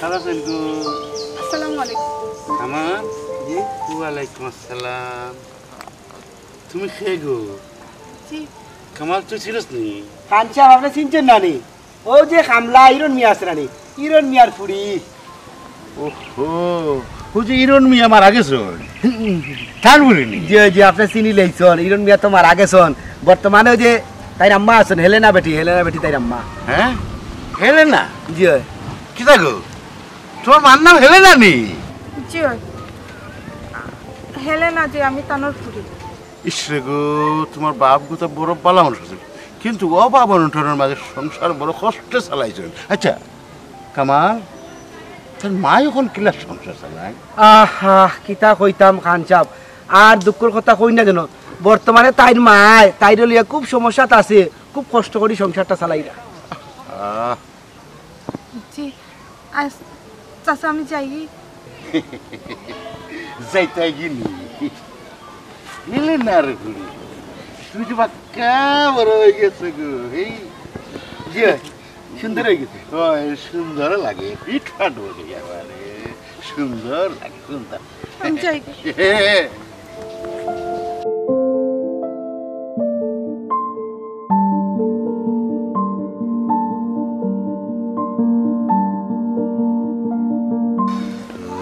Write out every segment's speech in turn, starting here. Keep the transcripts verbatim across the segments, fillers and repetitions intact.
ভালা আছইন গো? আসসালামু আলাইকুম। কামাল? জি? ওয়ালাইকুম আসসালাম। তুমি কে গো? জি। কামাল, তুই চিনস নি? খান সাব, আপনে চিনছইন না নি? অউ যে কামলা ইরন মিয়া আছে না নি? ইরন মিয়ার ফুড়ি। ওহো, অউ যে ইরন মিয়া মারা গেছইন। তান ফুড়ি নি? জি, জি, আপনে চিনিলাইছইন। ইরন মিয়া তো মারা গেছইন। বর্তমানে অউ যে তাইর আম্মা আছইন, হেলেনা বেটি, হেলেনা বেটি তাইর আম্মা। হ্যাঁ? হেলেনা? জি। কিতা গো? তুমার মার নাম হেলেনা নি? জি। হেলেনা যে আমি তানর ফুড়ি। ইস রে গো, তুমার বাপ গো তো বড় ভালা মানুষ আছিল, কিন্তু অভাব অনটনর মাঝে সংসার বড় কষ্টে চালাইছইন। আচ্ছা কামাল, তোর মায় অখন কিলা সংসার চালায়? আহা, কিতা কইতাম খান সাব, আর দুঃখর কথা কইন না যেন। বর্তমানে তাইর মায় তাইরে লইয়া খুব সমস্যাত আছে, খুব কষ্ট করি সংসারটা চালাইরা। আহ, জি, আস-, চাচা, আমি যাই। যাইতায় গি নি? হেলেনার ফুড়ি, তুমি তো পাক্কা বড় অই গেছো গো। এই যে, সুন্দর অই গেছো। অয়, সুন্দর লাগে, ফিটফাট অই গেছে একেবারে। সুন্দর লাগে, সুন্দর। আমি যাই গো।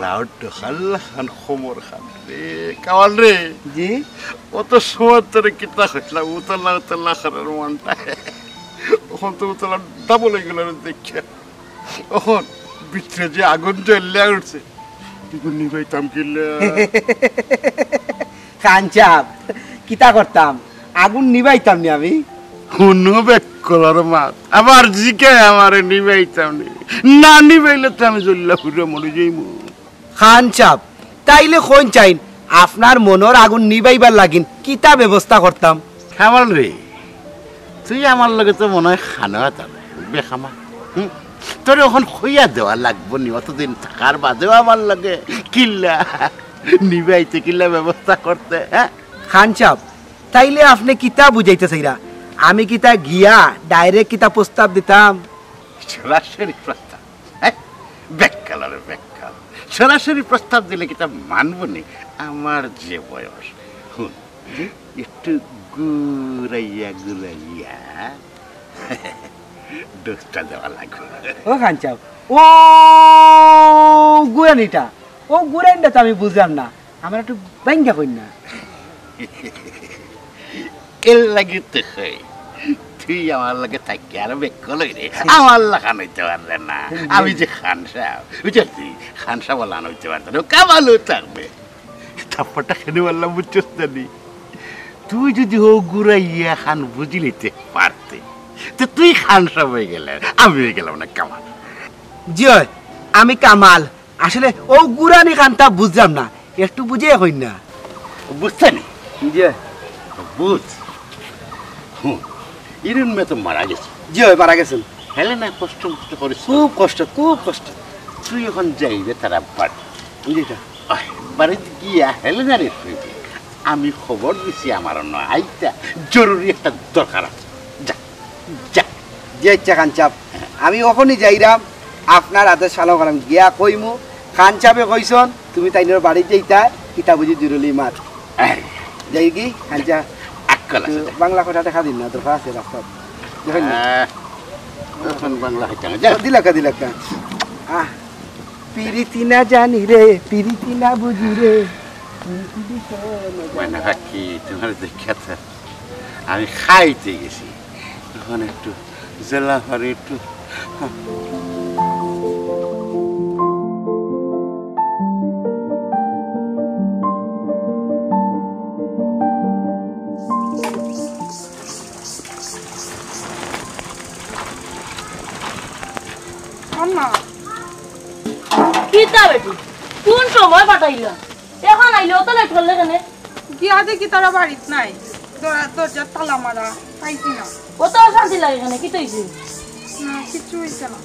লাউড খাল্লা খান, খমর খান রে, কামাল রে। জি? অত সময় তোরে কিতা কইলাম, উতলা উতলা করার মনটা। অখন তো উতলা ডাবল অই গেল রে দেখিয়া। অখন ভিতরে যে আগুন জ্বলিয়া উঠছে, আগুন নিবাইতাম কিলা? খান সাব, কিতা করতাম? আগুন নিবাইতাম নি আমি? হুনো বেক্কলর মাত, আবার জিকায় আমারে নিবাইতাম নি। না নিবাইলে তো আমি জ্বলিয়া পুড়িয়া মরি যাইমু। খান সাব, তাইলে কইন চাইন, আপনার মনর আগুন নিবাইবার লাগিন কিতা ব্যবস্থা করতাম? কামাল রে, তুই আমার লগে তো মনে অয় খানো আতার বেখামা। হুম? তোরে অখন কইয়া দেওয়া লাগবো নি, অতদিন থাকার বাদেও আমার লগে কিলা নিবাইতে, কিলা ব্যবস্থা করতে, হ্যাঁ? খান সাব, তাইলে আপনে কিতা বুঝাইতা চাইরা? আমি কিতা গিয়া direct কিতা প্রস্তাব দিতাম? সরাসরি প্রস্তাব? হ্যাঁ? বেক্কলর বেক্কল। সরাসরি প্রস্তাব দিলে কিতা মানবো নি? আমার যে বয়স। হুন, জি? একটু ঘুরাইয়া ঘুরাইয়া ডোজটা দেওয়া লাগবো। ও খান সাব, ও ঘুরানিটা, ও ঘুরানিটা তো আমি বুঝলাম না। আমারে একটু ভাঙ্গা কইন না। এর লাগি তো কই, তুই আমার লগে থাকিয়া আরো বেক্কল অইরে, আমার লাখান অইতে পারলে না। আমি যে খান সাব, বুঝলি? খান সাব লাখান অইতে পারতে না, কামালও থাকবে। থাপ্পড়টা কেনে মারলাম বুঝছস না নি? তুই যদি অউ ঘুরাইয়া খান বুঝিলিতে পারতে, তে তুই খান সাব অই গেলে, আমি অই গেলাম না কামাল। জি অয়, আমি কামাল। আসলে অউ ঘুরানি খানটা বুঝলাম না, একটু বুঝাইয়া কইন না। বুঝতে নি? জি। বুঝ। হুম, ইরন মিয়া তো মারা গেছে। জি অয়, মারা গেছইন। হেলেনায় কষ্ট মষ্ট করিস। খুব কষ্ট, খুব কষ্ট। তুই অখন যাইবে তারা বাড়ি। জি, স্যার। আয়, বাড়িত গিয়া হেলেনারে কইবে, আমি খবর দিছি আমার অনো আইতা, জরুরি একটা দরকার আছে। যা, যা। জি আচ্ছা খান সাব, আমি অখনই যাইরাম, আপনার আদেশ পালন করাম। গিয়া কইমু, খান সাবে কইছইন, তুমি তাইনর বাড়িত যাইতায়, কিতা বুঝি জরুরি মাত। এই। যাই কি, খান সাব? আক্কল আছে, একটু যা। বাংলা কথা দেখা দিন না, দরকার আছে রাস্তাত। দেখইন না। আহ, অখন বাংলা হইতে না, যা। দিলাক্কা, দিলাক্কা। আহ, পিরিতি না জানি রে, পিরিতি না বুঝি রে। মানে বাকি তোমার দেখাতে আমি খাইতে গেছি, তখন একটু জেলা ফারে একটু। আম্মা, কিতা বেটি? কোন সময় পাঠাইলা? এখন আইলে অত লেট করলে কেনে? গিয়া দেখি তারা বাড়িত নাই, দরা-, দরজার তালা মারা, পাইছি না। অত অশান্তি লাগে কেনে? কিতা অইছে? না, কিচ্ছু অইছে না।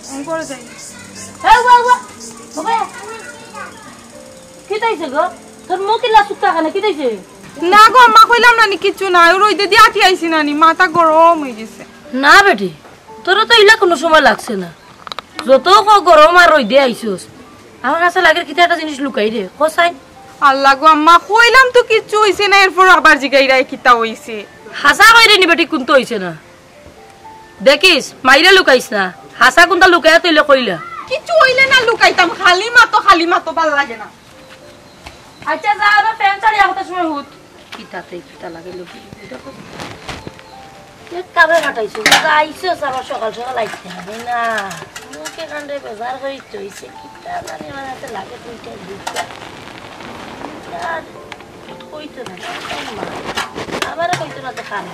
আমি ঘরে যাই। এ, উবা, উবা। বাবা, কিতা অইছে গো? তোর মুখ ইলা শুকনা কেনে? কিতা অইছে? না গো আম্মা, কইলাম না নি কিচ্ছু না, অউ রইদে দি আটি আইছি না নি, মাথা গরম অই গেছে। না বেটি, তোর তো ইলা কুনু সময় লাগছে না। যত ক গরম আর রইদে আইছস, আমার কাছে লাগের কিতা একটা জিনিস লুকাইরে, ক চাই। আল্লাহ গো আম্মা, কইলাম তো কিচ্ছু অইছে না, এরপর আবার জিগাইরায় কিতা অইছে। হাছা কইরে নি বেটি, কুন্তা অইছে না। দেখিস, মাইরে লুকাইস না। হাছা কুন্তা লুকাইয়া তইলে কইলা। কিচ্ছু অইলে না লুকাইতাম, খালি মাতো, খালি মাতো, ভালা লাগে না। আচ্ছা, যা, আবার ফ্যান চালিয়া কত সময় হুত। কিতাতে কিতা লাগে লোক। এক কামে পাঠাইছো, যা আইছো, আবার সকাল সকাল আইতে হবে না। মুখে কাণ্ডে বেজার করি চইছে, কিতা জানি আমার হাতে লাগে দুইটা দুইটা। আর কইতো না, আমার মা। আমারে কইতো না তো কার।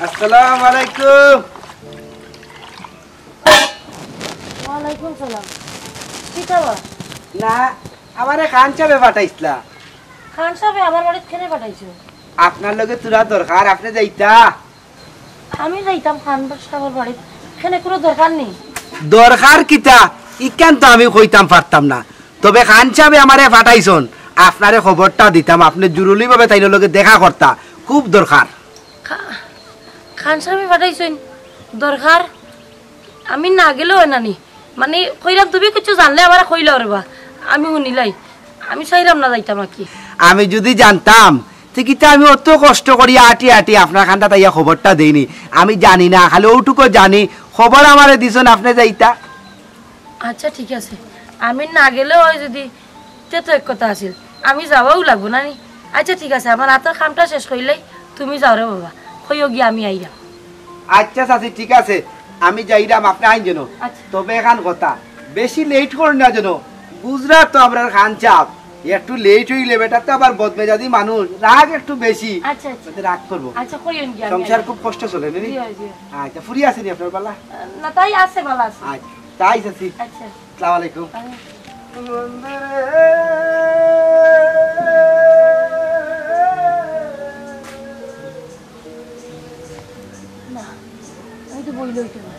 আসসালামু আলাইকুম। ওয়ালাইকুম সালাম। কিতা বা? না, আমারে খান সাবে পাঠাইছলা। খান সাবে আমার বাড়িত কেনে পাঠাইছো? আপনার লগে থুড়া দরকার, আপনে যাইতা? আমি যাইতাম খান সাবর বাড়িত, কেনে কুনু দরকার নি? দরকার কিতা? ইখান তো আমি কইতাম পারতাম না, তবে খান সাবে আমারে পাঠাইছইন, আপনারে খবরটা দিতাম, আপনে জরুরিভাবে তাইনর লগে দেখা করতা, খুব দরকার। খা-, খান সাবে পাঠাইছইন, দরকার? আমি না গেলেও অয় না নি। মানে, কইরাম, তুমি কিচ্ছু জানলে আমারে কইলাও রে বা। আমি হুনিলাই। আমি চাইরাম না যাইতাম আর কি। আমি যুদি জানতাম, তে কিতা আমি অত কষ্ট করি আটি আটি আপনার খান্দাত আইয়া খবরটা দেইনি। আমি জানি না, খালি অউটুকু জানি, খবর আমারে দিছইন, আপনে যাইতা। আচ্ছা, ঠিক আছে। আমি না গেলেও অয় যুদি, তে তো এক কথা আছিল। আমি যাওয়াও লাগবো না নি? আচ্ছা, ঠিক আছে, আমার আতর কামটা শেষ করিলাই, তুমি যাও রে বাবা, কইও গিয়া আমি আইরাম। আচ্ছা চাচি, ঠিক আছে, আমি যাইরাম, আপনে আইন যেন। আচ্ছা। তবে এখান কথা, বেশি লেট করইন না যেন। বুঝরা তো আমরার খান সাব, একটু লেট অইলে বেটা তো আবার বদমেজাজি মানুষ, রাগ একটু বেশি। আচ্ছা, আচ্ছা। রাগ করবো। আচ্ছা, কইন গিয়া আমি সংসার আইরাম। খুব কষ্ট চলে, নি? জি, জি। আচ্ছা, ফুরি আছে নি আপনার বালা? না, তাই আছে, বালা আছে। আচ্ছা, তাই চাচি। আচ্ছা। আসসালামু আলাইকুম। না, আমি তো বই লইতে না।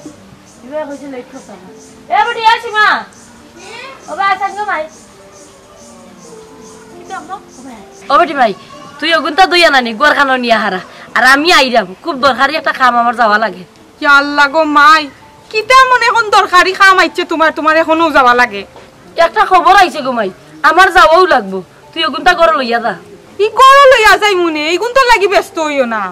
এবার কইছে লেট করতাম না। এ বেটি, আসি মা। ও ভাই, আসান গো ভাই। ও বেটি ভাই, তুই অগুনতা দুইয়া নানি, গোয়ার খানো নিয়া হারা। আর আমি আইরাম, খুব দরকারি একটা কাম আমার যাওয়া লাগে। ইয়া আল্লাহ গো মাই, কিতা মনে এখন দরকারি কাম আইছে তুমার, তুমার এখনো যাওয়া লাগে? একটা খবর আইছে গো মাই, আমার যাওয়াও লাগবো, তুই অগুনতা ঘরো লইয়া যা। ই ঘরো লইয়া যাইমুনে, ইগুনতর লাগি ব্যস্ত অইও না।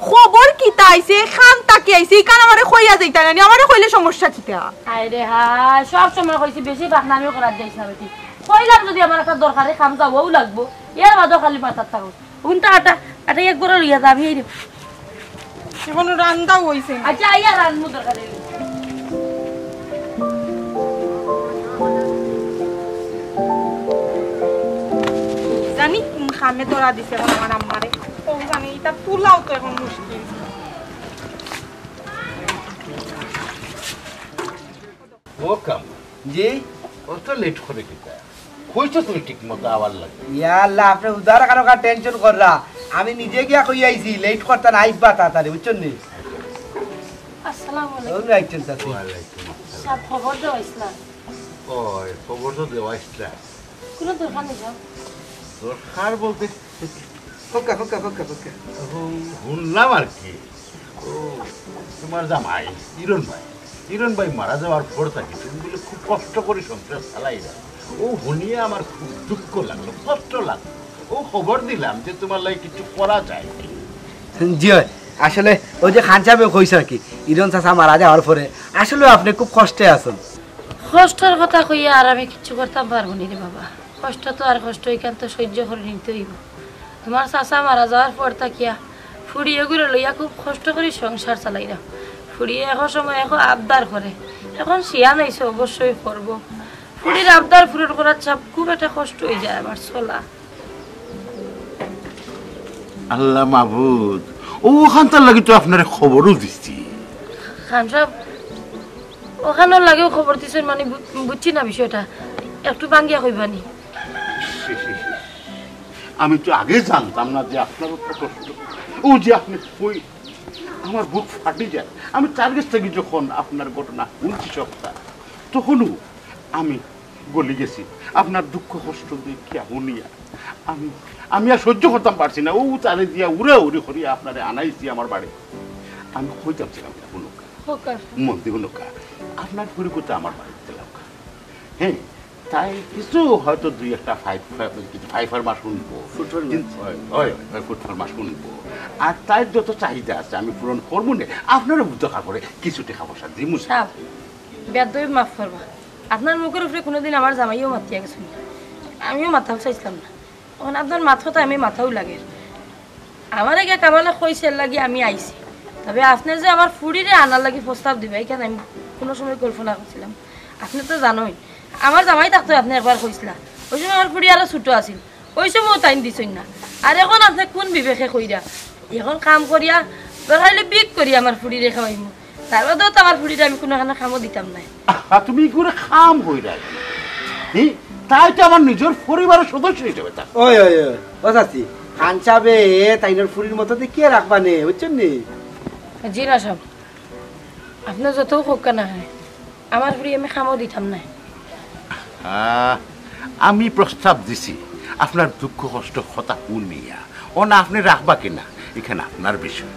খবর কিতা আইছে, কান থাকি আইছে, ইখান আমারে কইয়া যাইতা নানি, আমারে কইলে সমস্যা কিতা? হায় রে হায়, সব সময় কইছি বেশি বাকনামি করাত যাইস না বেটি। কইলাম যুদি আমার একটা দরকারি কাম যাওয়াও লাগবো, এর বাদেও খালি মাতাত থাকো। হুনতা আটা, আটা এক ঘরো লইয়া যা, আমি এই রে। এখনো রান্দাও অইছে না। আচ্ছা, আইয়া রান্ধমু দরকার অইলে। জানি কোন কামে ধরা দিছে এখন আমার আম্মারে। ও জানি, ইটা তুলাও তো এখন মুশকিল। ও কাম। জি? অত লেট করে কিতা? কইছো তুমি ঠিক মতো আওয়ার লাগি। ইয়া আল্লাহ, আপনে উদার কারো কা টেনশন কররা। আমি নিজে গিয়া কই আইছি, লেট করতা না, আইবা তাড়াতাড়ি, বুঝছইন নি? আসসালামু আলাইকুম। ওয়ালাইকুম আসসালাম। সাব, খবর দেওয়া আইছলা? ওই, খবর তো দেওয়া আইছলা। কোনো দরকার নেই, যাও। দরকার বলতে? ফক্কা, ফক্কা, ফক্কা, ফক্কা। হুন-, হুনলাম আর কি। ও, তোমার জামাই, ইরন ভাই। ইরন ভাই মারা যাওয়ার পর থাকি তুমি বুলে খুব কষ্ট করি সংসার চালাইরায়। ও হুনিয়া আমার খুব দুঃখ লাগলো, কষ্ট লাগলো। ও খবর দিলাম যে তোমার লাগি কিছু করা যায় কি। জি অয়, আসলে ওই যে খান সাবে কইছে আর কি, ইরন চাচা মারা যাওয়ার পরে আসলে আপনে খুব কষ্টে আছইন। কষ্টর কথা কইয়া আর আমি কিচ্ছু করতাম পারবো নি রে বাবা। কষ্ট তো আর কষ্ট, ইখান তো সইজ্য করি নিতে অইবো। তোমার চাচা মারা যাওয়ার পর থাকিয়া ফুড়ি এগুরে লইয়া খুব কষ্ট করি সংসার চালাইরাম। ফুড়িয়ে এখন সময় এখন আবদার করে, এখন শিয়ান অইছে, অবশ্যই করবো। ফুড়ির আবদার পূরণ করার চাপ খুব একটা কষ্ট অইযায় আমার চলা। আল্লাহ মাবুদ, ও ওখানতার লাগি তো আপনারে খবরও দিছি। খান সাব, ওখানর লাগিও খবর দিছইন মানে বু-, বুঝছি না বিষয়টা, একটু ভাঙ্গিয়া কইবা নি? আমি তো আগে জানতাম না যে আপনার অত কষ্ট। ও যে আপনে কই, আমার বুক ফাটি যায়। আমি তার গেছ থাকি যখন আপনার ঘটনা হুনছি সবটা, তখনও আমি গলি গেছি। আপনার দুঃখ কষ্ট দেখিয়া হুনিয়া আমি, আমি আর সইজ্য করতাম পারছি না। ও তারে দিয়া উড়াউড়ি করিয়া আপনারে আনাইছি আমার বাড়ি। আমি কইতাম চাইলাম কিতা, হুনউক্কা। মন দি হুনউক্কা। আপনার ফুড়িগুরে আমার বাড়িত দিলাউক্কা। হ্যাঁ, তাই কিছু হয়তো দুই একটা ফাইফ-, ফাইফ-, কিছু ফাইফার মাছ হুনবো। ফুটফার মাছ। কিন্তু, অয়, অয়, অয়, ফুটফার মাছ হুনবো। আর তাইর যত চাহিদা আছে আমি পূরণ করমু নে। আপনারও দরকার পড়ে কিছু টেকা পয়সা দিমু। সাব, বেয়াদবি মাফ করবা। আপনার মুখর উপরে কুনুদিন আমার জামাইও মাতিয়া গেছে না। আমিও মাততাম চাইছিলাম না। অখন আপনার মাত কথায় আমি মাতাও লাগের। আমারে গিয়া কামালে কইছে, এর লাগি আমি আইছি। তবে আপনে যে আমার ফুড়িরে আনার লাগি প্রস্তাব দিবা, ইখান আমি কুনু সময় কল্পনা করছিলাম। আপনে তো জানইন, আমার জামাই থাকতে আপনে একবার কইছিলা। ওই সময় আমার ফুড়ি আরো ছোট আছিল, ওই সময়ও তাইন দিছইন না। আর অখন আপনে কুন বিবেকে কইরা? অখন কাম করিয়া, দরকার অইলে ভিক করি আমার ফুড়িরে খাওয়াইমু। তার বাদেও তো আমার ফুড়িরে আমি কুনুখানো কামো দিতাম নায়। আহা, তুমি ইগুরে কাম কইরায়? হি, তাই তো আমার নিজর পরিবারর সদস্য হিসাবে থাকো। ওই, ওই, ওই, ও চাচি, খান সাবে তাইনর ফুড়ির মতো দেখিয়া রাখবা নে, বুঝছইন নি? জি না সাব, আপনে যতউ কউক্কা না কেনে, আমার ফুড়ি আমি কামো দিতাম নায়। আহ, আমি প্রস্তাব দিছি, আপনার দুঃখ কষ্ট কথা হুনিয়া, অউ না আপনে রাখবা কি না, ইখান আপনার বিষয়।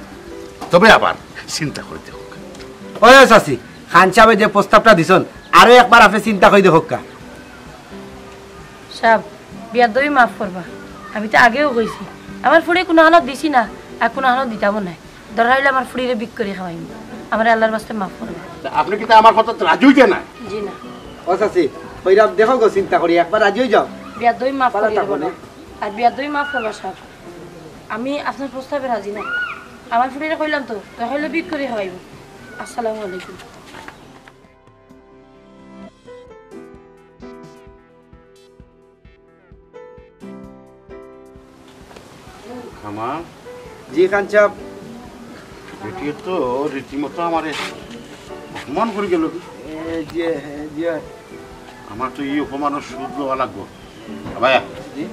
তবে আবার চিন্তা করি দেখউক্কা। ওই চাচি, খান সাবে যে প্রস্তাবটা দিছইন, আরো একবার আপনে চিন্তা করি দেখউক্কা। সাব, বেয়াদবি মাফ করবা, আমি তো আগেও কইছি, আমার ফুড়িরে কুনুখানো দিছি না, আর কুনুখানো দিতামও নায়। দরকার অইলে আমার ফুড়িরে ভিক করি খাওয়াইমু। আমারে আল্লার ওয়াস্তে মাফ করবা। তা আপনে কিতা আমার কথাত রাজি অইতা না? জি না। ও চাচি, কইরাম দেখো গো, চিন্তা করি, একবার রাজি অই যাও। বেয়াদবি মাফ করি দিবা না। আর বেয়াদবি মাফ করবা সাব। আমি আপনার প্রস্তাবে রাজি না। আমার ফুড়িরে কইলাম তো, দরকার অইলে ভিক করি খাওয়াইমু। আসসালামু আলাইকুম। কামাল। জি খান সাব। বেটিয়ে তো রীতিমতো আমারে অপমান করি গেল। এ, জি, জি। আমার তো ই অপমানর শোধ লওয়া লাগবো। ভাইয়া। জি।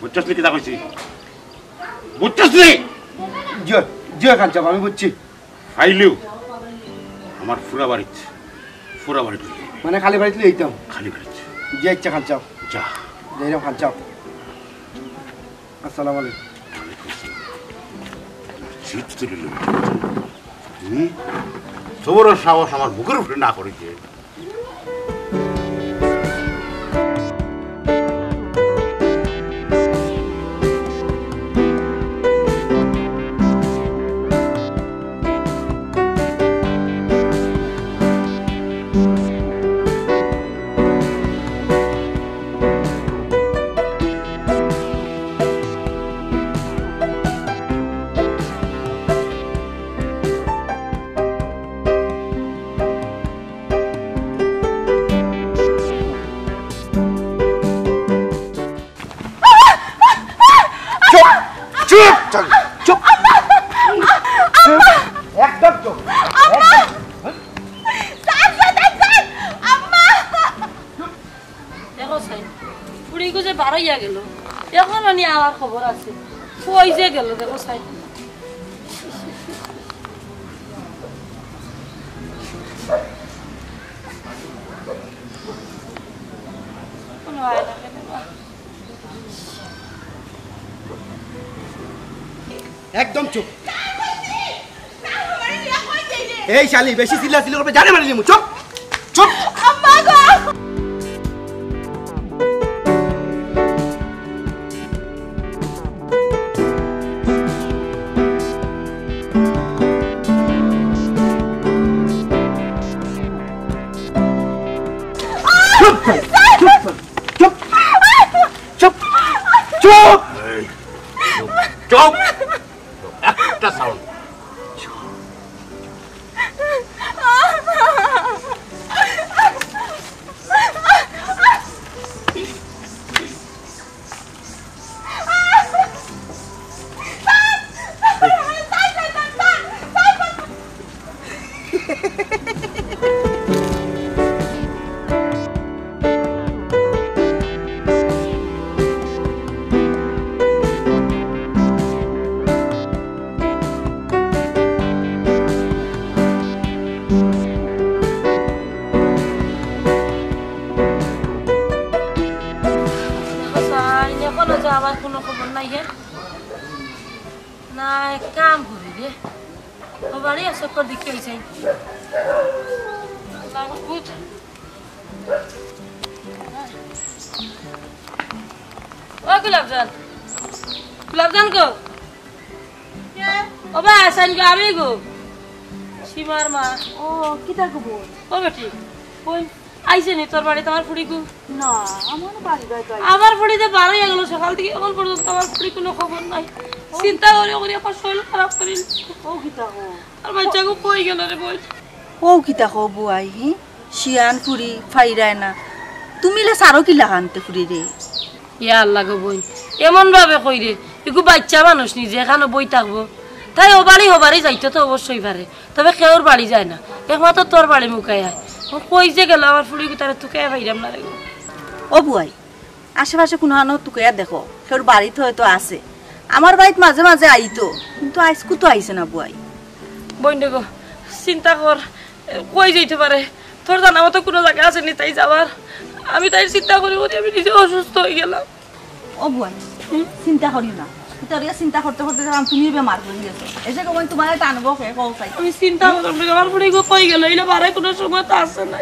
বুঝছস নি কিতা কইছি? বুঝছস নি? জি, জি খান সাব, আমি বুঝছি। ফাইলেও আমার ফুরা বাড়িত, ফুরা বাড়িত লই আইবি। মানে খালি বাড়িত লই আইতাম? খালি বাড়িত। জি আচ্ছা খান সাব। যা। যাইরাম খান সাব। আসসালামু আলাইকুম। ওয়ালাইকুম আসসালাম। জিত তুলি লই। হুম? তোর বড় সাহস আমার মুখর উপরে না করি যে। চুপ! চুপ! চুপ! চুপ! একদম চুপ! আম্মা! Sir, sir, sir, sir! আম্মা! দেখো সাইন, ফুড়িগু যে বারইয়া গেল, অখনো নি আওয়ার খবর আছে। কই যে গেল, দেখো সাইন। কোনো আয় না কেন? একদম চুপ। এই শালি, বেশি চিল্লাচিল্লি করবে, জানে মারি নিমু। চুপ, চুপ। আম্মা গো! চুপ, চুপ, চুপ, চুপ, চুপ। এই, চুপ, চুপ। একটা সাউন্ড। আর কুনু খবর নাই হে? না, এক কাম করি রে। ও বাড়ি আছে, কর দেখি আইছে। আল্লাহ মাবুদ। ও গোলাপজান, গোলাপজান গো। কে? ও বা, আসান গো, আমি গো। সীমার মা। ও, কিতা গো বইন? ও বেটি, বইন, আইছে নি তোর বাড়িত আমার ফুড়িগু? না, আমার বাড়ি বাড়ি তো আইছে। আমার ফুড়ি যে বারইয়া গেল সকাল থাকি, এখন পর্যন্ত আমার ফুড়ি কুনু খবর নাই। ও। চিন্তা করি করি আমার শরীর খারাপ করিল। ও কিতা গো? আর বাচ্চাগু কই গেল রে বইন? ও কিতা কও বুয়াই, হি? শিয়ান ফুড়ি, ফাইরায় না। তুমি লে সারো কিলা কানতে ফুড়িরে? ইয়া আল্লাহ গো বইন, এমন ভাবে কইরে, ইগু বাইচ্চা মানুষ নিজে এখানো বই থাকবো। তাই ও বাড়ি হো বাড়ি যাইতে তো অবশ্যই পারে, তবে কেউর বাড়ি যায় না, একমাত্র তোর বাড়ি মুখায় আয়। ও কই যে গেল আমার ফুড়িগু, তারে তুকাইয়া পাইরাম না রে গো। ও বুয়াই, আশেপাশে কুনু আনো তুকাইয়া দেখো, কেউর বাড়িত হয়তো আছে। আমার বাড়িত মাঝে মাঝে আইতো, কিন্তু আইজকু তো আইছে না বুয়াই। বইন রে গো, চিন্তা কর, কই যাইতে পারে? তোর জানা মতো কুনু জাগা আছে নি তাই যাবার? আমি তাই চিন্তা করি করি আমি নিজে অসুস্থ অই গেলাম। ও বুয়াই, হুম? চিন্তা করিও না। ইতা লইয়া চিন্তা করতে করতে দেখলাম তুমি বেমার অই গেছো। এসে কখন তোমারে টানবো কে কও চাই? আমি চিন্তা করলাম রে, আমার ফুড়িগু কই গেল? ইলা বারে কুনু সময় তো আছে না।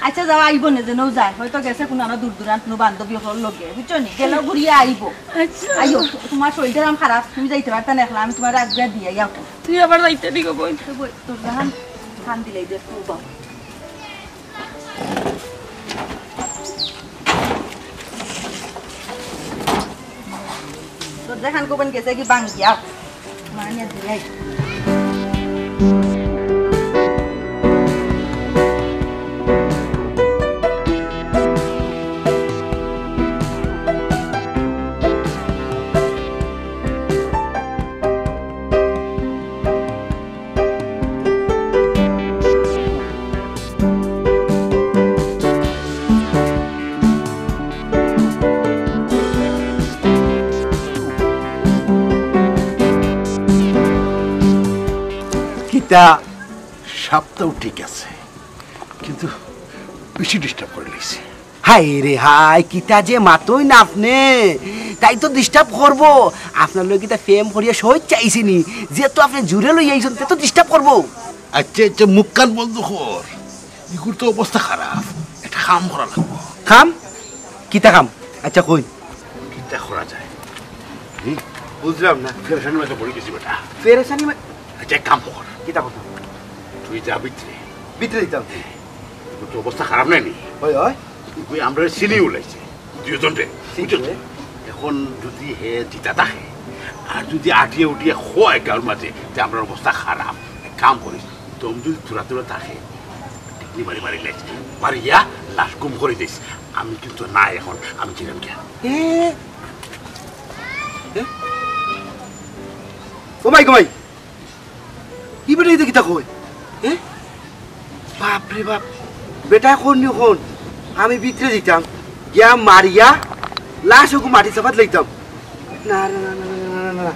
আচ্ছা, যাও, আইবো নে, যেনও যায়। হয়তো গেছে কুনু আনো দূর দূরান্ত কুনু বান্ধবী অকলর লগে, বুঝছো নি? গেলেও ঘুরিয়া আইবো। আচ্ছা। আইও, তোমার শরীরটা এরম খারাপ, তুমি যাইতে পারতা না একলা, আমি তোমারে আগুয়া দিয়া আইয়া। তুই আবার যাইতে দিগো বইন। তো বই, তোর জাহান কান দিলাই দে, খুব বাবা। তোর জাহান গোপন গেছে কি বাঙ্গিয়া? মানিয়া দিলাই। কিতা, সাপটাও ঠিক আছে, কিন্তু বেশি ডিস্টার্ব করি লাইছে। হায় রে হায়, কিতা যে মাতইন আপনে, তাই তো ডিস্টার্ব করবো। আপনার লগে কিতা প্রেম করিয়া সহজ চাইছিনি, যে তো আপনে জুরে লই আইছইন, তে তো ডিস্টার্ব করবো। আচ্ছা, আচ্ছা, মুখ কান বন্ধ কর। ইগুর তো অবস্থা খারাপ, একটা কাম করা লাগবো। কাম? কিতা কাম? আচ্ছা, কই? কিতা করা যায়? হুম? বুঝলাম না। পেরেশানি মাঝে পড়ি গেছি বেটা। পেরেশানি মা-, আচ্ছা, এক কাম কর। কিতা কথা? তুই যা ভিতরে। ভিতরে দিতাম। ইগুর তো অবস্থা খারাপ নায় নি? হয়, হয়। ইগুয়ে আমরারে চিনি লাইছে। দুইজন রে। ঠিক বুঝছো? আছে। এখন যদি হে জিতা থাকে, আর যদি আটিয়া উঠিয়া হয় গাঁওর মাঝে, তে আমরার অবস্থা খারাপ। এক কাম করিস, দম যদি থুড়া থুড়া থাকে, টিকলি মারি মারি লাইস। মারিয়া লাশ গুম করি দিস। আমি কিন্তু নাই এখন, আমি গেলাম গিয়া। এ? এ? ও ভাই, ও ভাই। ই বেটা ইতা কিতা কয়? এ? বাপ রে বাপ। বেটা কোন নি কোন? আমি ভিতরে দিতাম। গিয়া মারিয়া লাশ ওগু মাটি চাপাত লইতাম। না, না, না।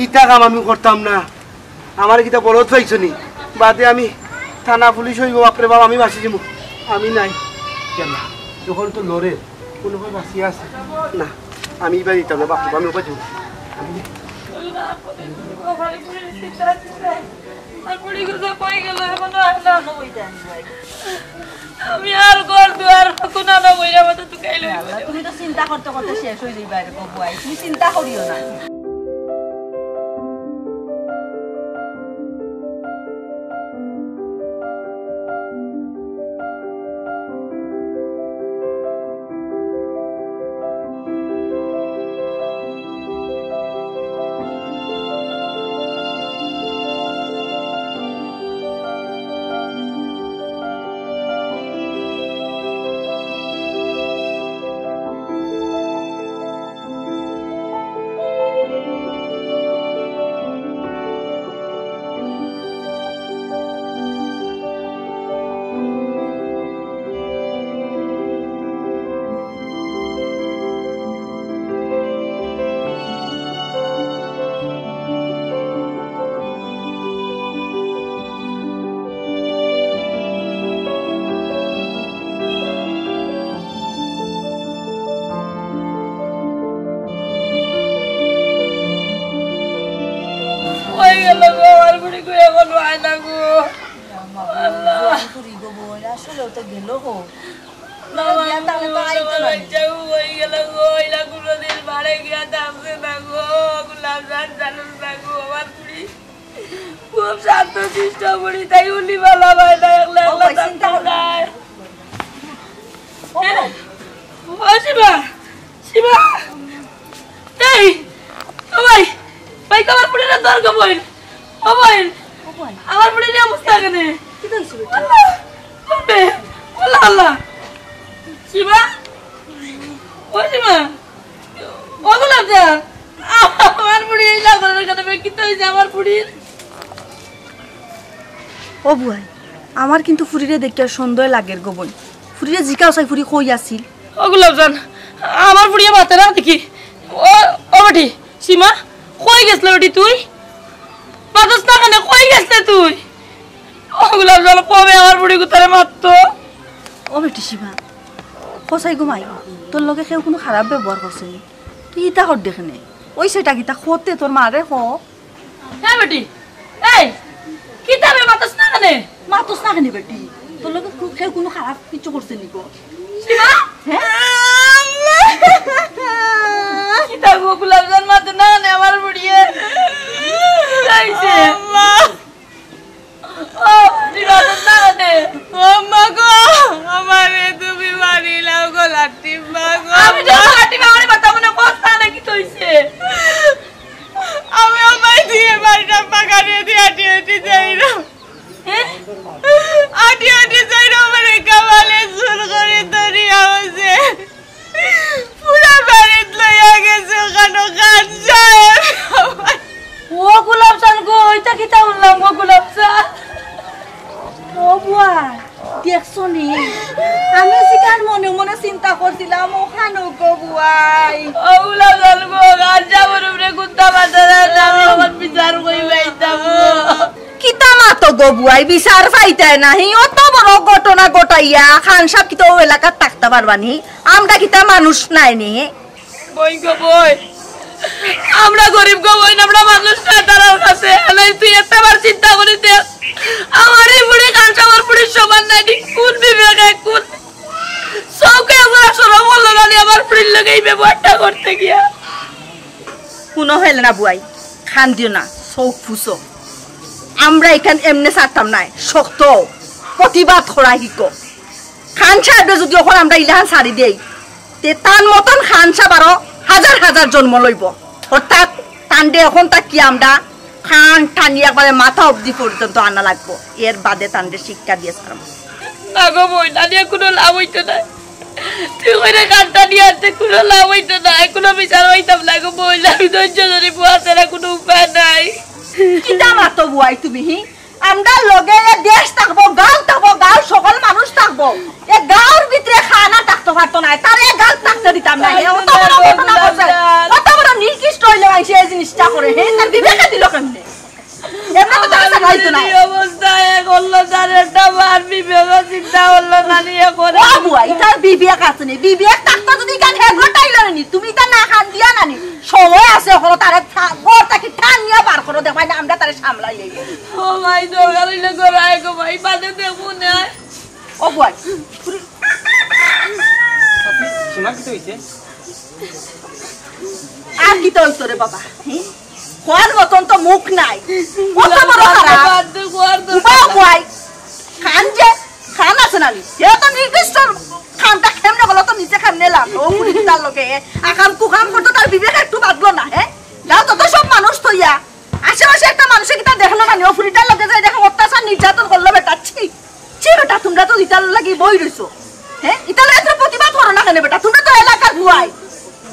ইতা কাম আমি করতাম না। আমারে কিতা বলদ পাইছো নি? বাদে আমি থানা পুলিশ অইবো, বাপ রে বাপ, আমি বাঁচি যাইমু। আমি নাই। কেন? যখন তো লড়ে, মনে হয় বাঁচিয়া আছে। না, আমি ইবার দিতাম না, বাপ রে বাপ, আমি উপায় যাইমু। আমি আর বুড়ি গুজা কই গেল? এখনো আয় না। আমি আর ঘর দুয়ার কুনানো বইরা মতো তুকাই লই। আল্লাহ, তুমি তো চিন্তা করতে করতে শেষ অই যাইবা রে বুয়াই, তুমি চিন্তা করিও না। আসলে ও তো গেল গো। বাবা, গিয়া তাহলে তো আইতো না। বাচ্চা ও হয়ে গেল গো, এলা কোনোদিন বাড়ি গিয়া থাকছে না গো, গোলাপ জান জানুস না গো, আমার বুড়ি। খুব শান্ত শিষ্ট বুড়ি, তাই উনি ভালা পায় না, একলা ও একলা ভাই, চিন্তা থাকতে করো না। নাই। ও ভাই। ও শিবা, শিবা, এই, ও ভাই, ভাই, আমার বুড়িরে ধর গো বইন, ও বইন, ও ভাই। আমার বুড়ির অবস্থা কেনে? কি হইছে বেটা? আল্লাহ, বাপরে, আল্লাহ, আল্লাহ। শিবা, ও শিবা, ও গোলাপ জান, আমার বুড়ি এই লাগানোর কারণে কিতা হইছে আমার বুড়ির? ও বুয়াই, আমার কিন্তু ফুরিরে দেখিয়া সন্দেহ লাগের গো বইন। ফুরিরে জিকাও চাই ফুরি কই আছিল? ও গোলাপ জান, আমার বুড়িয়ে মাতে না দেখি। ও, ও বেটি, সীমা, কই গেছলে বেটি তুই? মাতস না কেনে, কই গেছলে তুই? ও গোলাপ জান, কবে আমার বুড়ি গুতারে মাততো? ও বেটি সীমা, কসাই ঘুমাই, তোর লগে কেউ কুনু খারাপ ব্যবহার করছে নি? তুই ইতা কর দেখে নে। ওই সেটা কিতা খতে তোর মারে ক। হ্যাঁ বেটি, এই, কিতা বে মাতস না কেনে? মাতস না কেনে বেটি? তোর লগে কু-, কেউ কুনু খারাপ কিছু করছে নি গো? সীমা? হ্যাঁ? কিতা গো গোলাপ জান মাতে না কেনে আমার বুড়িয়ে? কিতা হইছে? ও, তুই মাতস না কেনে? ও মা গো, আমারে তুমি মারিলাও গো, লাঠি মা গো। আমি তো লাঠি মা, আমারে মাথা মনে কষ্ট না কিতা হইছে? আমি আমায় দিয়ে বাড়িটা পাকারে দিয়ে আটি আটি যাই না। হ্যাঁ? আটি আটি যাই না, আমারে কামালে জোর করে ধরি আওছে। পুরা বাড়িত লইয়া গেছে ওখানো খান সাহেব। ও গোলাপ চান গো, ইটা কিতা হুনলাম গো গোলাপ চান? ও বুয়া, দেখছো নি? আমি যেখান মনে মনে চিন্তা করছিলাম, ওখানো গো বুয়াই। ও গোলাপ চান গো, খান সাহেবর উপরে কুন্তা মাথা না, আমি আমার বিচার কই পাইতাম গো। কিতা মাতো গো বুয়াই, বিচার পাইতায় নাহি? অত বড় ঘটনা ঘটাইয়া খান সাহেব কিতা ও এলাকাত থাকতা পারবা নি? আমরা কিতা মানুষ নায় নি? বইন গো বইন, আমরা গরিব গো বইন, আমরা মানুষ নায় তারার কাছে। এলাই তুই একটাবার চিন্তা করি দেখ, আমার এই বুড়ি খান সাহেবর বুড়ির সমান নায় নি। কোন বিবেকে, কোন চউখে আমরা শরম করলো না নি আমার বুড়ির লগে এই ব্যবহারটা করতে গিয়া? হুনো হইল না বুয়াই, খান দিও না, চউখ ফুসো। আমরা ইখান এমনে ছাড়তাম নায়, শক্ত প্রতিবাদ করা হিকো। খান সাহেবরে যদি অখন আমরা ইলাখান ছাড়ি দেই, তে তান মতন খান সাহেব আরো হাজার হাজার জন্ম লইব। অর্থাৎ তানরে অখন থাকি আমরা খান টানি একবারে মাথা অবধি পর্যন্ত আনা লাগবো, এর বাদে তানরে শিক্ষা দিয়া ছাড়মু। না গো বইন, টানিয়া কুনু লাভ অইতো নায়। তুই কইরে খান টানিয়া আনতে কুনু লাভ অইতো নায়, কুনু বিচার অইতাম না গো বইন, আমি ধৈর্য ধরি বওয়ার ছাড়া কুনু উপায় নাই। কিতা মাতো বুয়াই তুমি, হি? আমরার লগে এ দেশ থাকবো, গাঁও থাকবো, গাঁওর সকল মানুষ থাকবো। এ গাঁওর ভিতরে খান আর থাকতো পারতো নায়, তারে এ গাঁওত থাকতে দিতাম নায়। এ অত বড় ঘটনা করছে, অত বড় নিকৃষ্ট অইলে মানষে এই জিনিসটা করে, হে, তার বিবেকে দিল কেমনে? এমনে তো তারে ছাড়াইতো নায়। এই অবস্থা, এ করলো তার একটা বার বিবেক চিন্তা করলো না নি, এ করে। ও বুয়া, ইতার বিবেক আছে নি, বিবেক থাকতো যদি ইখান হে ঘটাইল নি, তুমি ইতা না খান দিয়া না নি। সময় আছে, অখনো তারে থা-, ঘর থাকি টানিয়া বার করো, দেখবায় না, আমরা তারে সামলাই লইব। ও ভাই, দরকার অইলে ঘর আয় গো ভাই, বাদে দেখমু না। ও ভাই। সীমা, কিতা অইছে? আর কিতা অইতো রে বাবা? হুম? খোয়ার মতন তো মুখ নাই। কত বড় খারাপ। বাদ দে, খোয়ার দরকার উবাও নাই। ভাই। খান যে, খান আছে না নি? হে তো নিকৃষ্ট খানটা কেমনে হলো তো নিচে কেমনে লাগলো? ও ফুরিটার লগে আকাম কুকাম করতো, তার বিবেক একটু বাঁধলো না, হে? গাঁও তো, তো সব মানুষ থইয়া। আশেপাশে একটা মানুষে কিতা দেখলো না নি? ও ফুরিটার লগে যাই দেখো অত্যাচার নির্যাতন করলো বেটা। ছি, ছি বেটা, তোমরা তো ইতার লাগি বই রইছো। হে? ইতার লাগি তোমরা প্রতিবাদ করো না কেনে বেটা? তোমরা তো এলাকার বুয়াই।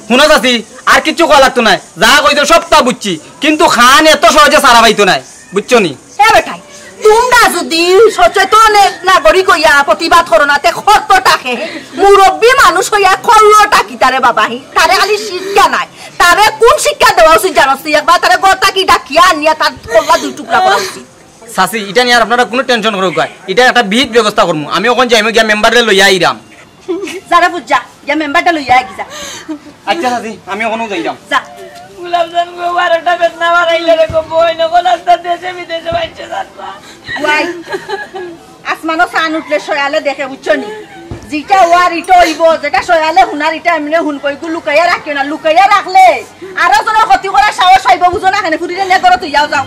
হুনো চাচি, আর কিচ্ছু কওয়া লাগতো নায়। যা কইছো সবতা বুঝছি, কিন্তু খান এত সহজে ছাড়া পাইতো নায়, বুঝছো নি? এ বেটাই, তোমরা যদি সচেতন নাগরিক অইয়া প্রতিবাদ করো না, তে করতোটা কে? মুরব্বি মানুষ অইয়া করলোটা কিতা রে বাবা, হি? তারে খালি শিক্ষা নাই, তারে কোন শিক্ষা দেওয়া উচিত জানোস তুই? একবার তারে ঘর থাকি ডাকিয়া আনিয়া তার কল্লা দুই টুকরা করা উচিত। চাচি, ইটা নিয়া আর আপনারা কুনু tension করউক্কা, ইটা একটা বিহিত ব্যবস্থা করমু। আমি অখন যাইমু গিয়া মেম্বাররে লইয়া আইরাম। যা রে পুত, যা, গিয়া মেম্বারটা লইয়া আয় গি যা। আচ্ছা চাচি, আমি অখনউ যাইরাম। যা। গোলাপ জান গো, বারোটা বেদনা বাড়াইলে রে গো, বইন অকল আস্তা দেশে বিদেশে বাইচে যাবা। ওয়াই। আসমানো চান উঠলে শয়ালে দেখে, বুঝছো নি? যেটা অওয়ার ইটা অইবো, যেটা শয়ালে হুনার ইটা এমনে হুনবো, ইগু লুকাইয়া রাখিও না, লুকাইয়া রাখলে আরো জনর ক্ষতি করার সাহস পাইবো, বুঝো না কেনে? ফুরিরে নে ধরো, তুই যাও, যাও।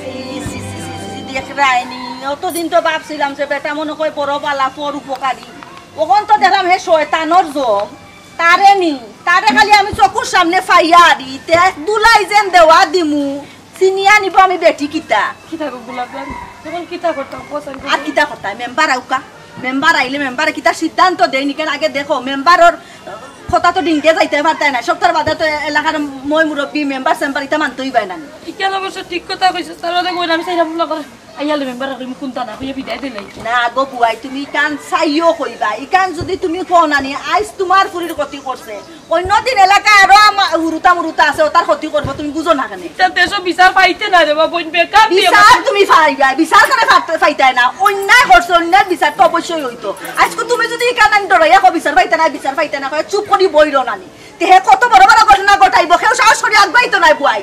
ছি, ছি, ছি, ছি, ছি, দেখরায়নি, অতদিন তো ভাবছিলাম যে বেটা মনে কয় বড় বালা, পর উপকারী। অখন তো দেখলাম হে শয়তানর জম, তারে নি, তারে খালি আমি চকুর সামনে পাইয়ারি, তে দুলাই যেন দেওয়া দিমু, চিনিয়া নিবো আমি বেটি কিতা। কিতা গো গোলাপ জান, এখন কিতা করতাম, পছন্দ আর কিতা করতাম, মেম্বার আউকা, মেম্বার আইলে মেম্বারে কিতা সিদ্ধান্ত দেয় নি কেনে আগে দেখো, মেম্বারর কথা তো ডিঙ্গে যাইতে পারতায় না, সপ্তাহ বাদে তো এলাকার ময় মুরব্বি, মেম্বার সেম্বার ইতা মানতেই পায় না। ইকান অবশ্য ঠিক কথা কইছো, তার বাদে কইলাম আমি চাইলাম না করে। আইয়ালে মেম্বার কইমু কুন্তা না কইয়া বিদায় দিলাই। না গো বুয়াই, তুমি ইকান চাইও কইবা। ইকান যদি তুমি কও না নি, আইজ তুমার ফুরির ক্ষতি করছে, অইন্য দিন এলাকায় আরো আমা-, হুরুতা মুরুতা আছে, অতার ক্ষতি করবো, তুমি বুঝো না কেনে? ইতা দেশো বিচার পাইতে না রে বা বইন, বেকার দিয়ে বিচার তুমি পাইবায়, বিচার কেনে পাত-, পাইতায় না? অন্যায় করছে, অন্যায় বিচার তো অবশ্যই অইতো। আইজকু তুমি যদি ইকান আন ডরাইয়া কও বিচার পাইতায় না, বিচার পাইতায় না, কয় চুপ করি বইরো না নি। তে হে কত বড় বড় ঘটনা ঘটাইবো, কেউ সাহস করি আগুয়াইতো নায় বুয়াই।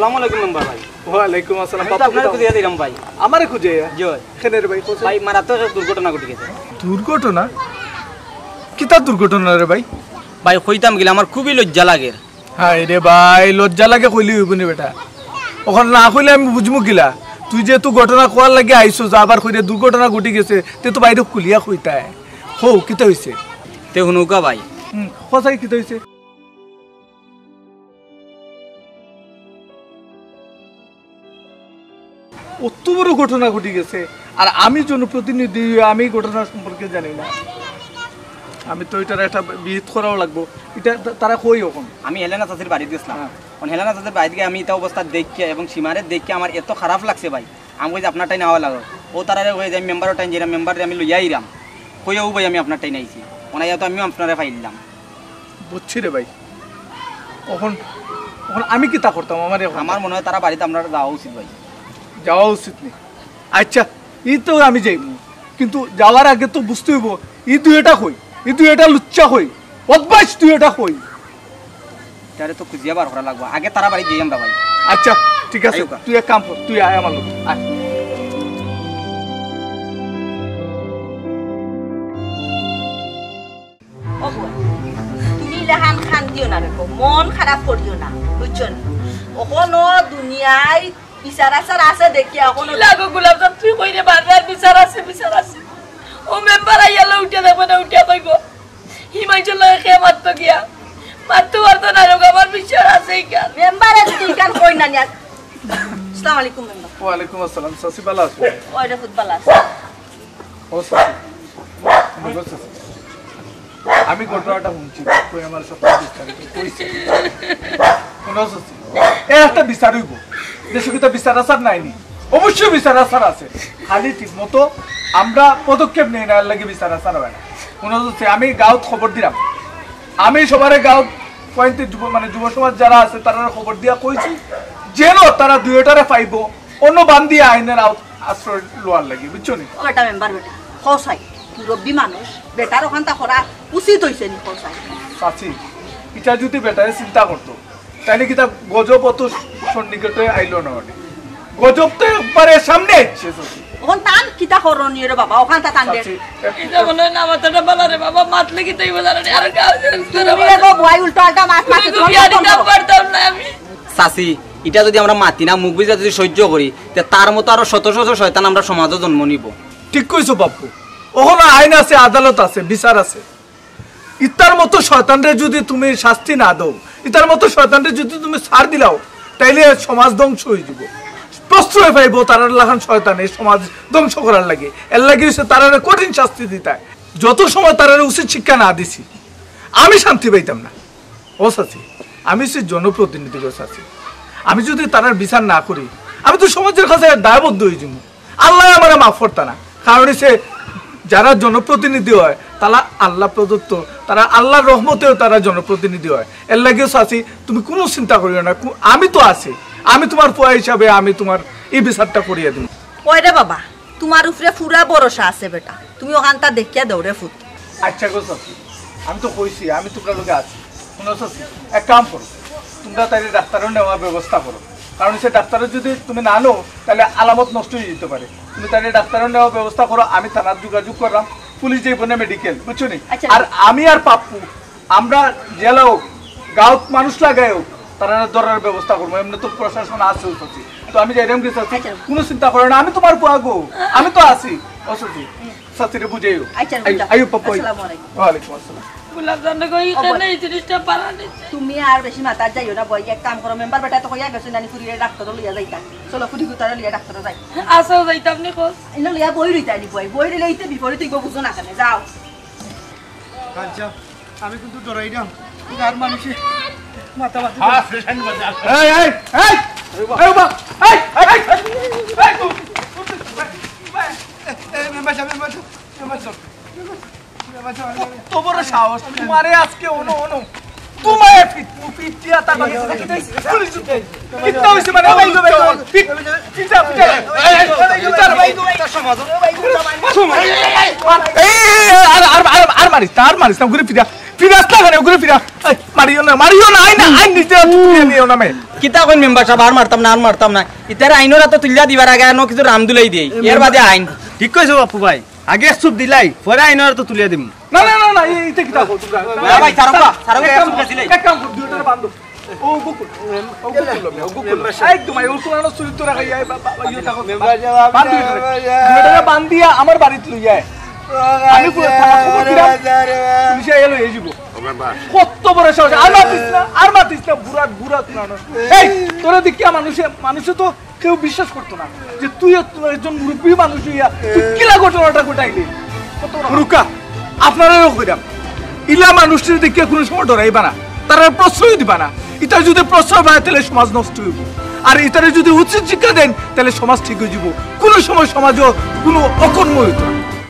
আসসালামু আলাইকুম মেম্বার ভাই। ওয়ালাইকুম আসসালাম। আমি তো বাপু, আপনারে খুঁজিয়া দিলাম ভাই। আমারে খুঁজে? জি ভাই। কেনে রে ভাই, কোথায়? ভাই, মারাত্মক এক দুর্ঘটনা ঘটি গেছে। দুর্ঘটনা? কিতা দুর্ঘটনা রে ভাই? ভাই, কইতাম গেলে আমার খুবই লজ্জা লাগের। হায় রে ভাই, লজ্জা লাগে কইলে অইবো নি বেটা? অখন না কইলে আমি বুঝমু কিলা? তুই যেহেতু ঘটনা কওয়ার লাগি আইছস, আবার কইরে দুর্ঘটনা ঘটি গেছে, তে তো বাইরে খুলিয়া কইতায়। কও, কিতা অইছে? তে হুনউক্কা ভাই। হুম, কও চাই কিতা অইছে? অত বড় ঘটনা ঘটি গেছে, আর আমি জনপ্রতিনিধি, আমি এই ঘটনা সম্পর্কে জানি না। আমি তো ইটার একটা বিহিত করাও লাগবো। ইটা তা-, তারা কই অখন? আমি হেলেনা চাচির বাড়িত গেছলাম। হ্যাঁ। অখন হেলেনা চাচির বাড়িত গিয়া আমি ইতা অবস্থা দেখিয়া এবং সীমারে দেখিয়া আমার এত খারাপ লাগছে ভাই। আমি কইছি আপনার টাইন আওয়া লাগো। ও তারারে কই যে আমি মেম্বারর টাইন যাইরাম, মেম্বাররে আমি লইয়া আইরাম। কইয়া ও ভাই আমি আপনার টাইন আইছি। অনাইয়া তো আমিও আপনারে পাইলাম। বুঝছি রে ভাই। অখন, অখন আমি কিতা করতাম? আমার অখন আমার মনে হয় তারা বাড়িত আমরার যাওয়া উচিত ভাই। যাওয়া উচিত নি? আচ্ছা, ই তো আমি যাইমু, কিন্তু যাওয়ার আগে তো বুঝতে অইবো, ই দুইটা কই, ই দুইটা লুচ্চা কই, বদমাইশ দুইটা কই। তারে তো খুঁজিয়া বার করা লাগবো, আগে তারা বাড়িত যাই আমরা ভাই। আচ্ছা, ঠিক আছে, আইউক্কা। তুই এক কাম কর, তুই আয় আমার লগে, আয়। ও বইন, তুমি ইলাখান কান্দিও না রে গো, মন খারাপ করিও না, বুঝছো নি? অখনো দুনিয়ায় বিচার আচার আছে দেখিয়া, অখনো কিলা গো গোলাপ জান, তুই কইরে বারবার বিচার আছে, বিচার আছে। ও মেম্বার আইয়ালে উঠিয়া দেখবো না, উঠিয়া কইবো, হি মাইনষর লগে কে মাততো গিয়া, মাততো পারতো না রে গো, আমার বিচার আছে ইখান। মেম্বারে যদি ইখান কই না নিয়া। আসসালামু আলাইকুম মেম্বার। ওয়ালাইকুম আসসালাম, চাচি ভালা আছো? ওই রে ফুত ভালা আছে। ও চাচি, হুনো চাচি, আমি ঘটনাটা হুনছি, কই আমার সাথে বিস্তারিত কইছে। হুনো চাচি, এ একটা বিচার অইবো। দেশো কিতা বিচার আচার নাই নি? অবশ্যই বিচার আচার আছে। খালি ঠিক মতো আমরা পদক্ষেপ নেই না, এর লাগি বিচার আচার হয় না। হুনো চাচি, আমি গাঁওত খবর দিলাম, আমি সবারে গাঁওত পয়েন্টে যুব, মানে যুব সমাজ যারা আছে, তারারে খবর দিয়া কইছি, যেন তারা দুইটারে পাইবো, অন্য বান্দি আইনের আওত-, আশ্রয় লওয়ার লাগি, বুঝছো নি? ও বেটা মেম্বার বেটা, কও চাই, মুরব্বি মানুষ, বেটার অখানতা করা উচিত অইছে নি, কও চাই? চাচি, ইটা যদি বেটায় চিন্তা করতো, তাইলে কিতা গজব অত সন্নিকটে আইলো না অনে? গজব তো একবারে সামনে আইছে, চাচি। অখন তান কিতা করণীয় রে বাবা, অখানতা তান দে। চাচি, এক- ইটা মনে হয় না মাথাটা ভালা রে বাবা, মাতলে কিতা অইবো জানো নি? আর গাও ছেড়ে দিতে তুমি রে বাবা। এগো বুয়াই উল্টা আল্টা মাত মাতি তুমি তোমার বিয়া মতন দিতাম করো। পারতাম না আমি। চাচি, ইটা যদি আমরা মাতি না, মুখ বুঝা যদি সহ্য করি, তে তার মতো আরো শত শত শয়তান আমরা সমাজো জন্ম নিবো। ঠিক কইছো বাপু, অখনো আইন আছে, আদালত আছে, বিচার আছে। ইতার মতো শয়তানরে যদি তুমি শাস্তি না দেও, ইতার মতো শয়তানরে যদি তুমি ছাড় দিলাও, তাইলে সমাজ ধ্বংস অইযিবো। প্রশ্রয় পাইবো তারার লাখান শয়তান এই সমাজ ধ্বংস করার লাগি। এর লাগি অইছে তারারে কঠিন শাস্তি দিতায়। যত সময় তারারে উচিত শিক্ষা না দিছি, আমি শান্তি পাইতাম না। ও চাচি, আমি অইছি জনপ্রতিনিধি গো চাচি। আমি যদি তারার বিচার না করি, আমি তো সমাজের কাছে দায়বদ্ধ অইযিমু। আল্লায় আমারে মাফ করতা না। কারণ অইছে, যারা জনপ্রতিনিধি হয়, তারা আল্লাহ প্রদত্ত, তারা আল্লাহর রহমতেও তারা জনপ্রতিনিধি হয়। এর লাগিও চাচি, তুমি কুনু চিন্তা করিও না, কু-, আমি তো আছি, আমি তুমার পুয়া হিসাবে আমি তুমার ই বিচারটা করিয়া দিমু। ওই রে বাবা, তুমার উপরে পুরা ভরসা আছে বেটা, তুমি অখানতা দেখিয়া দেও রে ফুত। আচ্ছা গো চাচি, আমি তো কইছি, আমি তোমরা লগে আছি। হুনো চাচি, এক কাম করো, তোমরা তাইলে ডাক্তারও নেওয়ার ব্যবস্থা করো, কারণ সে ডাক্তারও যদি তুমি না নেও, তাইলে আলামত নষ্ট অইযিতে পারে। তুমি তাইলে ডাক্তারও নেওয়ার ব্যবস্থা করো, আমি থানাত যোগাযোগ করলাম, পুলিশ যাইবো না মেডিকেল, বুঝছো নি? আচ্ছা। আর আমি আর পাপ্পু, আমরা জেলা হোক, গাঁওত মানুষ লাগাই হোক, তারারে ধরার ব্যবস্থা করবো। এমনে তো প্রশাসন আছে চাচি, তো আমি যাইরাম কি চাচি? আচ্ছা। কোনো চিন্তা করো না, আমি তোমার পুয়া গো, আমি তো আছি। ও চাচি, চাচিরে বুঝাইও। আচ্ছা, আইও, বুঝা। আইও পাপ্পু, আইও। আসসালামু আলাইকুম। ওয়ালাইকুম আসসালাম। গোলাপ জান গো, ও, ইখানে বল। এই জিনিসটা পারা নিচ্ছে। তুমি আর বেশি মাথাত যাইও না, বই। এক কাম করো, মেম্বার বেটা তো কইয়া গেছে নানি ফুরিরে ডাক্তারও লইয়া যাইতা। চলো, ফুরি গুতারে লইয়া ডাক্তারও যাই। আচ্ছা, যাইতাম নি কস। ইনো লইয়া বই রইতা নি, বই। বই রইলে ইতে বিপরীত অইবো, বুঝো না কেনে? যাও। আচ্ছা, আমি কিন্তু ডরাইরাম। আর মানুষে মাথা ব্যথা। এই, এই, এই, এই, বাবা, এই, এই, এই, এই, এই, এই, এই, মেম্বার সাহেব, মেম্বার সাহেব, মেম্বার সাহেব। কত বড় সাহস, তোমারে আজকে অনো, অনো। তোমারে পিট-, পিটিয়া তার মানে কিতা হইছে? পুলিশ উঠে। কিতা হইছে মানে? পিট-, পিটা, পিটা। এই, এই, এই, এই, এই, এই, আর, আর, আর, আর মারিস না, আর মারিস না, ঘুরে ফিরা। ফিরাস না কেনে, ঘুরে ফিরা। এই, মারিও না, মারিও না, আইন, আইন নিজে তুলে নিও না মে। কিতা কইন মেম্বার সাহেব, আর মারতাম না, আর মারতাম না। ইতারে আইনর আতো তুলিয়া দিবার আগে আনো কিছু রাম দুলাই দেই। এর বাদে আইন। ঠিক কইছো বাপু ভাই, আগে চুপ দিলাই, পরে আইনর আতো তুলিয়া দিমু। না, না, না, না, এই, ইতে কিতা কও তোমরা? না ভাই, ছাড়ো না, ছাড়ো না, এক কাম চুপ আছিলাই। এক কাম কর, দুইটারে বান্ধো। ও গোকুল, ও গোকুল লো, ও গোকুল লো। একদম, এই গোকুল আনো চুরি তো রাখাই, এই বা-, বা-, বা-, ইয়ে থাকো। মেম্বার সাহেব, আপনি বান্ধো দুইটারে। দুইটারে বান্ধিয়া আমার বাড়িত লইয়া আয়। আমি পুরো থানা খবর দিলাম। পুলিশে আইয়া লইয়া যাইবো। কত বড় সাহস, আর মাতিস না, আর মাতিস না, বুড়া, বুড়া তুলানো। এই, তোরে দেখিয়া মানুষে, মানুষে তো কেউ বিশ্বাস করতো না যে তুই এক-, একজন মুরব্বী মানুষ হইয়া তুই কিলা ঘটনাটা ঘটাইলি। কত বড় মুরুক্কা, আপনারাও কইরাম, ইলা মানুষরে দেখিয়া কোনো সময় ডরাইবা না, তারারে প্রশ্রয় দিবা না। ইতার যদি প্রশ্রয় পায়, তাহলে সমাজ নষ্ট হইব। আর ইতারে যদি উচিত শিক্ষা দেন, তাহলে সমাজ ঠিক হয়ে যাব। কোনো সময় সমাজও কোনো অকর্ম হইতো না।